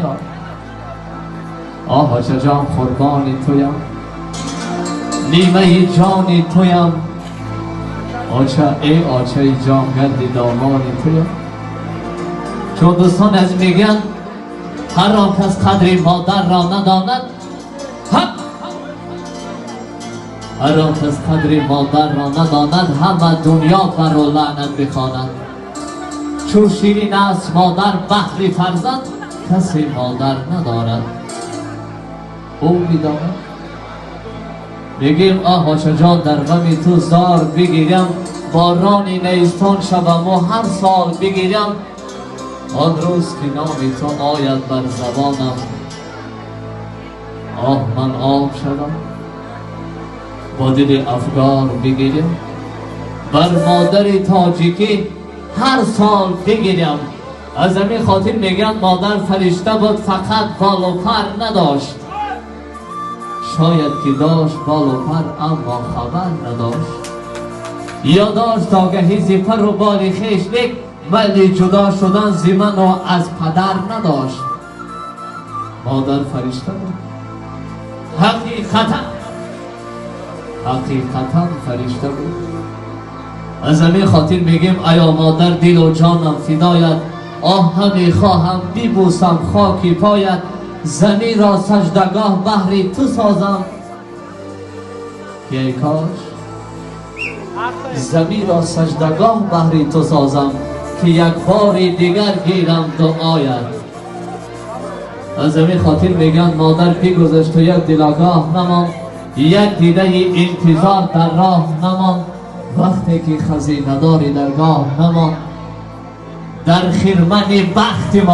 را. آه آچه جان، قربان تویم، نیمه جان تویم. آچه ای آچه جان، گرد دامان تویم. چون دوستان از میگن هر آن کس قدر مادر را نداند، هر آن کس قدر مادر را نداند، همه دنیا بر او لعنت بخواند. چون شیرین است مادر بهر فرزند، کسی مادر ندارد او میداند. میگیم آه آچه جان، در غم تو زار بگیرم، باران نیستان شوم و هر سال بگیرم. آن روز که نام تو آید بر زبانم، آه من آب شدم، با دل افگار بگیریم. بر مادر تاجیکی هر سال بگیریم. از همین خاطر میگن مادر فرشته بود، فقط بال و پر نداشت. شاید که داشت بال و پر، اما خبر نداشت. یا داشت آگهی ز پر و بال خویش، لیک ولی جدا شدن ز من و از پدر نداشت. مادر فرشته بود، حقیقتا حقیقتا فرشته بود. از همین خاطر میگیم ایا مادر، دل و جانم فدایت، آه همی خواهم ببوسم خاک پایت. زمین را سجدگاه بهر تو سازم که ای کاش زمین را سجدگاه بهر تو سازم که یک بار دیگر گیرم دعایت. از همین خاطر میگن مادر بگذشت و یک دل آگاه نماند، یک دیده انتظار در راه نماند. وقتی که خزینه داری درگاه نماند، در خرمن بخت ما.